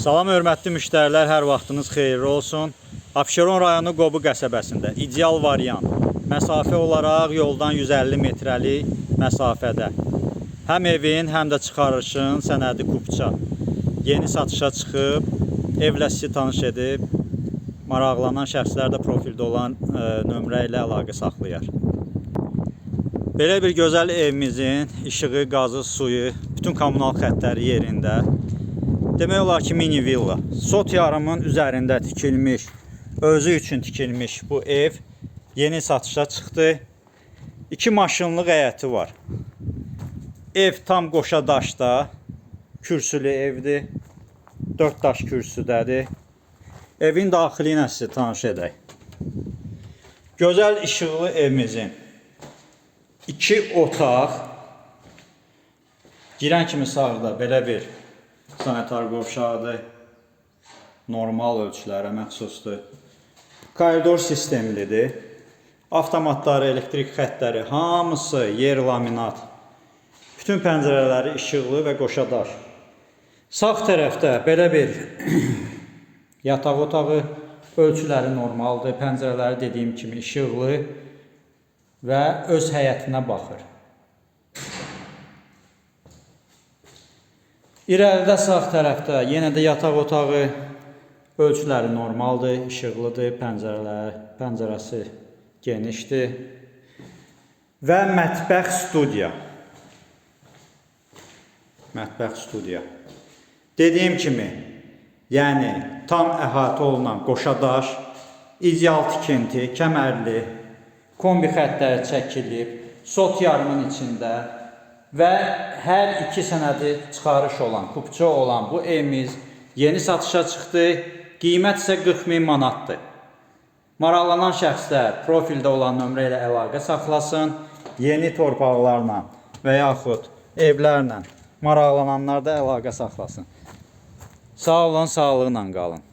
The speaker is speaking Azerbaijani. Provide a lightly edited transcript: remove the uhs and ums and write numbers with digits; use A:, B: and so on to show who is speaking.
A: Salam hörmətli müştərilər, hər vaxtınız xeyirli olsun. Abşeron rayonu Qobu qəsəbəsində ideal variant. Məsafə olaraq yoldan 150 metrəlik məsafədə. Həm evin, həm də çıxarışın sənədi kupça. Yeni satışa çıxıb, evlə sizi tanış edib, maraqlanan şəxslər də profildə olan nömrə ilə əlaqə saxlayar. Belə bir gözəl evimizin işığı, qazı, suyu, bütün kommunal xəttləri yerində. Demək olar ki, mini villa. Sot yarımın üzərində tikilmiş, özü üçün tikilmiş bu ev yeni satışa çıxdı. 2 maşınlıq həyəti var. Ev tam qoşa daşda, kürsülü evdir. 4 daş kürsüdədir. Evin daxili ilə sizi tanış edək. Gözəl işıqlı evimizin 2 otaq, girən kimi sağda belə bir sanitar qovşağıdır. Normal ölçülərə məxsusdur. Koridor sistemlidir. Avtomatları, elektrik xəttləri hamısı yer laminat. Bütün pəncərələri işıqlı və qoşa daş. Sağ tərəfdə belə bir yataq otağı, ölçüləri normaldır. Pəncərələri dediyim kimi işıqlı və öz həyətinə baxır. İrəlidə sağ tərəfdə yenə də yataq otağı, ölçüləri normaldır, işıqlıdır, pəncərəsi genişdir. Və mətbəx studiya. Mətbəx studiya. Dediyim kimi, yəni tam əhatə olunan qoşa daş, ideal tikinti, kəmərli, kombi xəttləri çəkilib, sot yarımın içində və hər iki sənədi çıxarış olan, kupça olan bu evimiz yeni satışa çıxdı. Qiymət isə 40 min manatdır. Maraqlanan şəxslər profildə olan nömrə ilə əlaqə saxlasın. Yeni torpaqlarla və yaxud evlərlə maraqlananlar da əlaqə saxlasın. Sağ olun, sağlıqla qalın.